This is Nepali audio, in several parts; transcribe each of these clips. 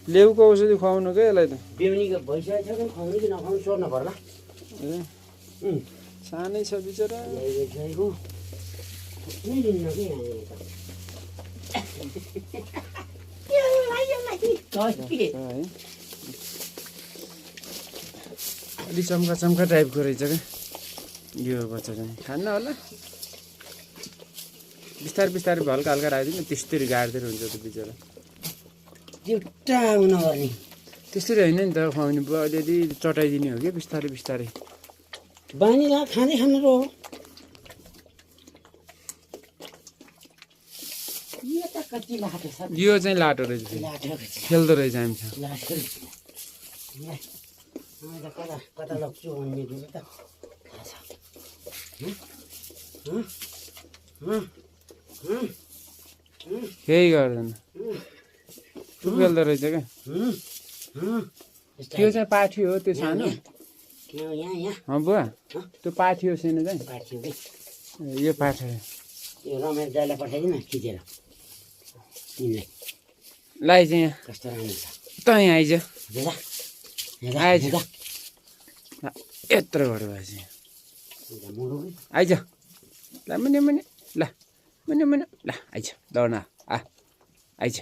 लेउको औषधि खुवाउनु के यसलाई त बेहुनीको भइसकेको छ खुवाउनु कि नखुवाउनु सोध्नु पर्ला सानै छ बिचरा ल्याइसकेको नै लिन्न कि अलि चम्का चम्का टाइपको रहेछ क्या यो बच्चा चाहिँ खान्न होला बिस्तारै बिस्तारै हल्का हल्का राखिदिनु त्यस्तरी गाड्दै हुन्छ त बिचरा एउटा नगर्ने त्यसरी होइन नि त खुवाउने अलिअलि चटाइदिने हो कि बिस्तारै बिस्तारै बानी ला खाँदै खानु रो यो चाहिँ लाटो रहेछ खेल्दो रहेछ हामीसँग कता कता लग्छु भन्ने कुरो त केही गर्दैन खेल्दो रहेछ क्या त्यो चाहिँ पाठी हो त्यो सानो बुवा त्यो पाठी हो सानो चाहिँ यो पाठा यो रमेश दाइलाई पठाइदिनु खिचेर लाइ चाहिँ यहाँ कस्तो राम्रो छ त यहाँ आइज आइज यत्रो गरेर भएछ आइज ल मुनि मुनि ल मुनि मुनि ल आइज दौड न आइज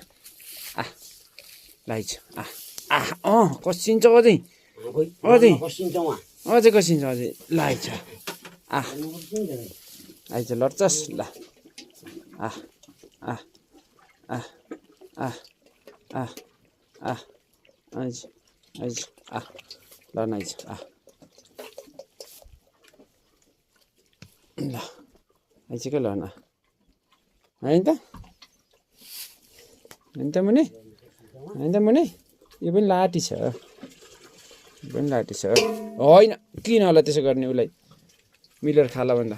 ल आइज कसिन्छ अझै अझै अझै कसिन्छ अझै ल आइज आइज लड्छस् ल आइज आइज ल आइज ल आइज के ल न होइन त मुनि होइन त मुनि यो पनि लाटी छ होइन किन होला त्यसो गर्ने उसलाई मिलेर खाला भन्दा